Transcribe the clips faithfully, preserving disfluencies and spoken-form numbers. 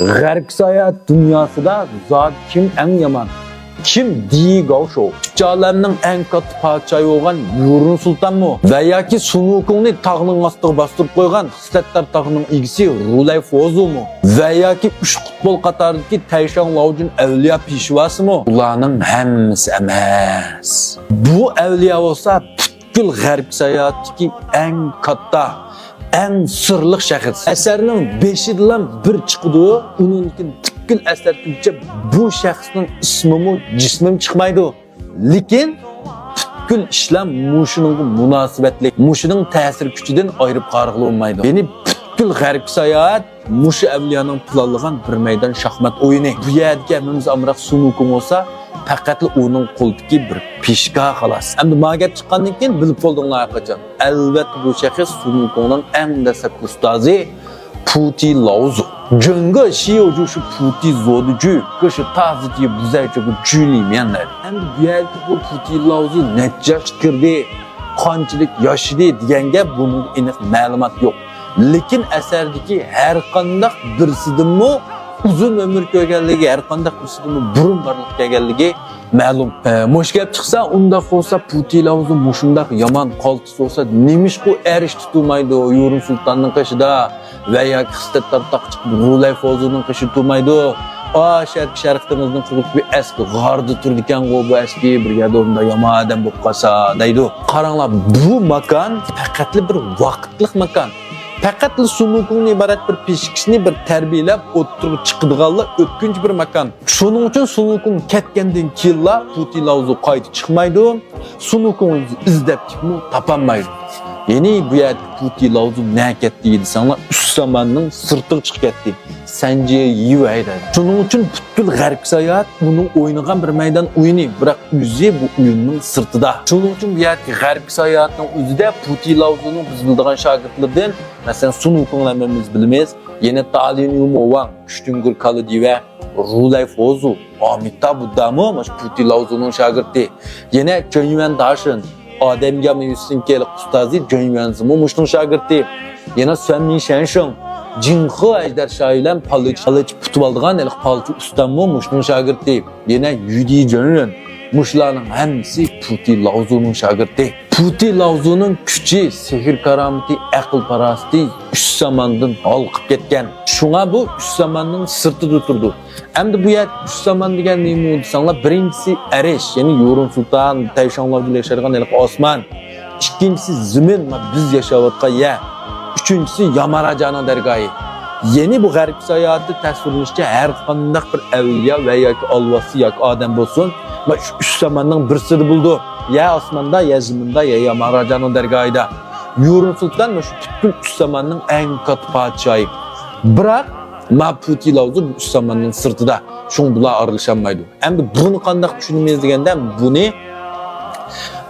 غەربكە ساياھەت دۇنياسىدا زادى كىم ئەڭ يامان؟ كىم دى گاۋشو؟ ئۈچ ئالەمنىڭ ئەڭ كاتتا پادىشاھى بولغان يۇرۇن سۇلتانمۇ؟ ۋە ياكى سۇن ۋۇكۇڭنى تاغنىڭ ئاستىغا باستۇرۇپ قويغان خىستەتتار تاغنىڭ ئىگىسى رۇلەي فوزۇمۇ؟ ۋە ياكى ئۈچ قۇتبۇل قاتارىدىكى تەيشاڭ لاۋجۈن ئەۋلىيا پېشۋاسىمۇ؟ بۇلارنىڭ ھەممىسى ئەمەس. بۇ ئەۋلىيا بولسا پۈتكۈل غەربكە ساياھەتتىكى ئەڭ كاتتا، ئەڭ سىرلىق شەخس. ئەسەرنىڭ بېشىدىلا بىر چىقىدۇ، ئۇنىڭدىن كېيىن پۈتكۈل ئەسەر تۈگىگىچە بۇ شەخسنىڭ ئىسمىمۇ، جىسمىمۇ چىقمايدۇ. لېكىن پۈتكۈل ئىشلار مۇشۇنىڭغا مۇناسىۋەتلىك، مۇشۇنىڭ تەسىر كۈچىدىن ئايرىپ قارىغىلى بولمايدۇ. يەنى پۈتكۈل غەربكە ساياھەت مۇشۇ ئەۋلىيانىڭ پىلانلىغان بىر مەيدان شاھمات ئويۇنى. بۇ يەردىكى ھەممىمىز ئامراق سۇن ۋۇكۇڭ بولسا، پەقەتلا ئۇنىڭ قولىدىكى بىر پىشكا خالاس. ئەمدى ما گەپ چىققاندىن كېيىن بىلىپ بولدۇڭلار قاچان. ئەلۋەتتە، بۇ شەخس سۇن ۋۇكۇڭنىڭ ئەڭ دەسلەپكى ئۇستازى پۇتى لاۋزۇ. جۆڭگە شىيوجۇ شۇ پۇتى زودىجۈ، كىشى تازىجى بۇزەيجىگە جۈلىميەن دەيدۇ. ئەمدى بۇ يەردىكى بۇ پۇتى لاۋزۇ نەچچە ياشقا كىردى، قانچىلىك ياشىدى دېگەن گەپ، بۇنىڭغا ئېنىق مەلۇمات يوق. لېكىن ئەسەردىكى ھەر قانداق بىرسىدىنمۇ ئۇزۇن ئۆمۈر كۆرگەنلىكى، ھەر قانداق بىرسىدىنمۇ بۇرۇن بارلىققا كەلگەنلىكى مەلۇم. ئە، مۇشۇ گەپ چىقسا، ئۇنداق بولسا پۇتى لاۋزۇ مۇشۇنداق يامان قالتىس بولسا، نېمىشقا ئەرش تۇتۇلمايدۇ يۇرۇن سۇلتاننىڭ قېشىدا ۋە ياكى خىستەتتار تاغقا چىقىپ رۇلەي فوزۇنىڭ قېشىدا تۇرمايدۇ؟ ئا، شەرق، شەرق دېڭىزىنىڭ قىرغىقىدىكى بىر ئەسكى غاردا تۇرىدىكەنغۇ بۇ ئەسكى، بىر يەردە ئۇنداق يامان ئادەم بولۇپ قالسا دەيدۇ. قاراڭلار، بۇ ماكان پەقەتلا بىر ۋاقىتلىق ماكان. پەقەتلا سۇن ۋۇكۇڭدىن ئىبارەت بىر پىشكىسىنى بىر تەربىيەلەپ ئوتتۇرىغا چىقىدىغانلا ئۆتكۈنچى بىر ماكان. شۇنىڭ ئۈچۈن سۇن ۋۇكۇڭ كەتكەندىن كېيىنلا پۇتى لاۋزۇ قايتا چىقمايدۇ. سۇن ۋۇكۇڭ ئىزدەپمۇ تاپالمايدۇ. يەنى بۇ يەردە پۇتى لاۋزۇ نە كەتتى دېسەڭلار، ئۈچ زاماننىڭ سىرتىغا چىقىپ كەتتى. سەنجى يىۋەي دەيدۇ. شۇنىڭ ئۈچۈن پۈتكۈل غەربكە ساياھەت ئۇنىڭ ئوينىغان بىر مەيدان ئويۇنى، بىراق ئۆزى بۇ ئويۇننىڭ سىرتىدا. شۇنىڭ ئۈچۈن بۇ يەردىكى غەربكە ساياھەتنىڭ ئۆزىدە پۇتى لاۋزۇنىڭ بىز بىلىدىغان شاگىرتلىرىدىن، مەسىلەن، سۇن ۋۇكۇڭ ھەممىمىز بىلىمىز، يەنە تالىن يۇمۇ ۋاڭ، ئۈچ دۈڭگۈر كالا دىۋە، رۇلەي فوزۇ، ئامىتابۇددامۇ مانا شۇ پۇتى لاۋزۇنىڭ شاگىرتى. يەنە جۆنيۈەن داشىن، ئادەم يامى يۈسۈنكەيلىك ئۇستازى جۆنيۈەنزىمۇ مۇشۇنىڭ شاگىرتى. يەنە سۈەنمىن شەنشىڭ، جىڭخې ئەجدەر شاھى بىلەن پالىچ، پالىچ پۇتۇۋالىدىغان ھېلىقى پالچى ئۇستاممۇ مۇشۇنىڭ شاگىرتى. يەنە يۈدى جۆنرېن، مۇشۇلارنىڭ ھەممىسى پۇتى لاۋزۇنىڭ شاگىرتى. پۇتى لاۋزۇنىڭ كۈچى، سېھىر-كارامىتى، ئەقىل-پاراسىتى ئۈچ زاماندىن ھالقىپ كەتكەن. شۇڭا بۇ ئۈچ زاماننىڭ سىرتىدا تۇرىدۇ. ئەمدى بۇ يەردە ئۈچ زامان دېگەن نېمە دېسەڭلار، بىرىنچىسى ئەرش، يەنى يۇرۇن سۇلتان، تەيشاڭلار بىلەن ياشايدىغان ھېلىقى ئاسمان. ئىككىنچىسى زېمىن، مانا بىز ياشاۋاتقان يەر. ئۈچىنچىسى ياماراجانىڭ دەرگاھى. يەنى بۇ غەربكە ساياھەتتە تەسۋىرلىنىشىچە، ھەر قانداق بىر ئەۋلىيا ۋە ياكى ئالۋاستى ياكى ئادەم بولسۇن، مانا شۇ ئۈچ زاماننىڭ بىرسىدە بولىدۇ. يا ئاسماندا، يا زېمىندا، يا ياماراجانىڭ دەرگاھىدا. يۇرۇن سۇلتان مانا شۇ پۈتكۈل ئۈچ زاماننىڭ ئەڭ كاتتا پادىشاھى. بىراق، ما پۇتى لاۋزۇ بۇ ئۈچ زاماننىڭ سىرتىدا. شۇڭا بۇلار ئارىلىشالمايدۇ. ئەمدى بۇنى قانداق چۈشىنىمىز دېگەندە، بۇنى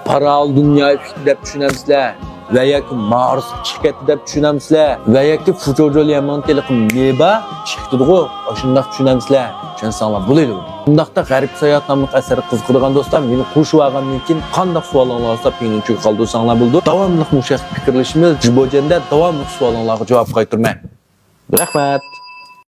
پاراللېل دۇنيا ئىككى دەپ چۈشىنەمسىلەر؟ ۋە ياكى مارسقا چىقىپ كەتتى دەپ چۈشىنەمسىلەر؟ ۋە ياكى فۇچوجو ليەنمىڭ تېلىقى مېبا چىقىپ كېتىدىغۇ، ئاشۇنداق چۈشىنەمسىلەر؟ چۈشەنسەڭلار بولىدۇ. ئۇنداقتا غەربكە ساياھەت ناملىق ئەسەرگە قىزىقىدىغان دوستلار، مېنى قوشۇۋالغاندىن كېيىن قانداق سوئالىڭلار بولسا پىڭنىڭ چۈگە قالدۇرساڭلار بولىدۇ. داۋاملىق مۇشۇ ھەقتە پىكىرلىشىمىز. جىبوجەندە داۋاملىق سوئالىڭلارغا جاۋاب قايتۇرىمەن. رەھمەت.